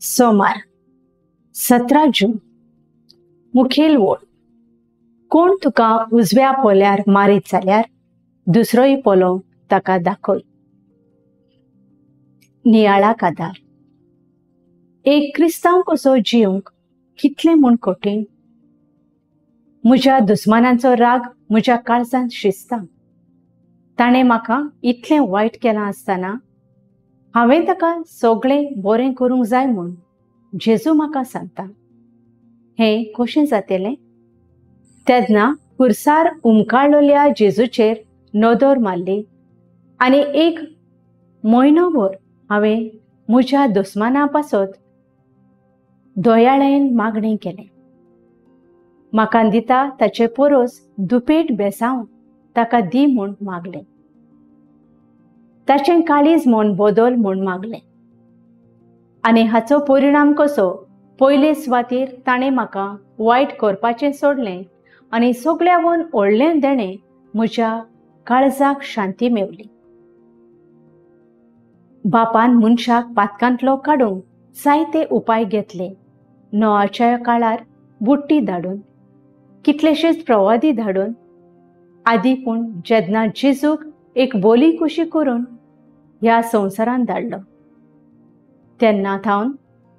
सोमार 17 जून. मुखेल वोळ. कोण तुका उजव्या पोल्यार मारीत जाल्यार दुसरोय पोलो ताका दाखय. नियाळाक आदार. एक क्रिस्तांव कसो जिवंक कितलें म्हूण कठीण. म्हज्या दुस्मानांचो राग म्हज्या काळजांत शिजता. ताणें म्हाका इतलें वायट केलां आसतना हांवें ताका सगळें बरें करूंक जाय म्हूण जेजू म्हाका सांगता. हें कशें जातलें? तेन्ना खुर्सार उमकाळलेल्या जेजूचेर नदर मारली आनी एक म्हयनोभर हांवें म्हज्या दुस्माना पासत दयाळायेन मागणें केलें. म्हाका दिता ताचे परस दुपेट बेसांव ताका दी म्हूण मागलें. ताचें काळीज म्हूण बदल म्हूण मागलें. आनी हाचो परिणाम कसो, पयले सुवातेर ताणें म्हाका वायट करपाचें सोडलें आनी सगळ्यावन व्हडलें देणें म्हज्या काळजाक शांती मेवली. बापान मनशाक पातकांतलो काडूंक जायते उपाय घेतले. नोआच्या काळार बुट्टी धाडून, कितलेशेच प्रवादी धाडून आदी. पूण जेन्ना जेजूक एक बोली कशी करून ह्या संवसारांत धाडलो तेन्ना थावन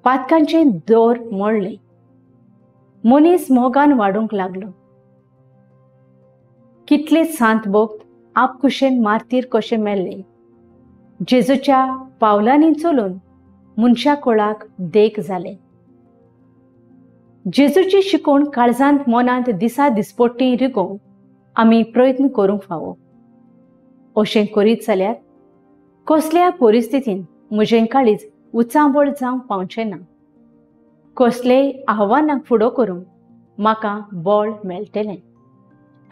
पातकांचे दोर मोडले. मनीस मोगान वाडूंक लागलो. कितले सांत भक्त आपकुशेन मार्तीर कशे मेल्ले. जेजूच्या पावलांनी चलून मनशा कोळाक देख जाले. जेजूची शिकवण काळजांत मनांत दिसा दिसपट्टी रिगोवंक आमी प्रयत्न करूंक फावो. अशें करीत जाल्यार कसल्या परिस्थितीन म्हजें काळीज उचांबळ जावंक पावचें ना. कसलेय आव्हानाक फुडो करूंक म्हाका बळ मेळटलें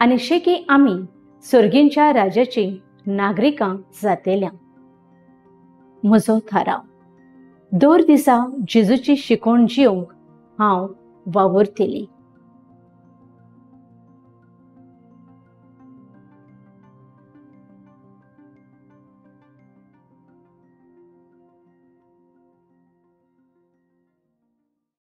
आनी शेकी आमी सर्गींच्या राज्याची नागरिकां जातेल्या. म्हजो थाराव. दर दिसा जेजूची शिकवण जिवंक हांव वावुरतली.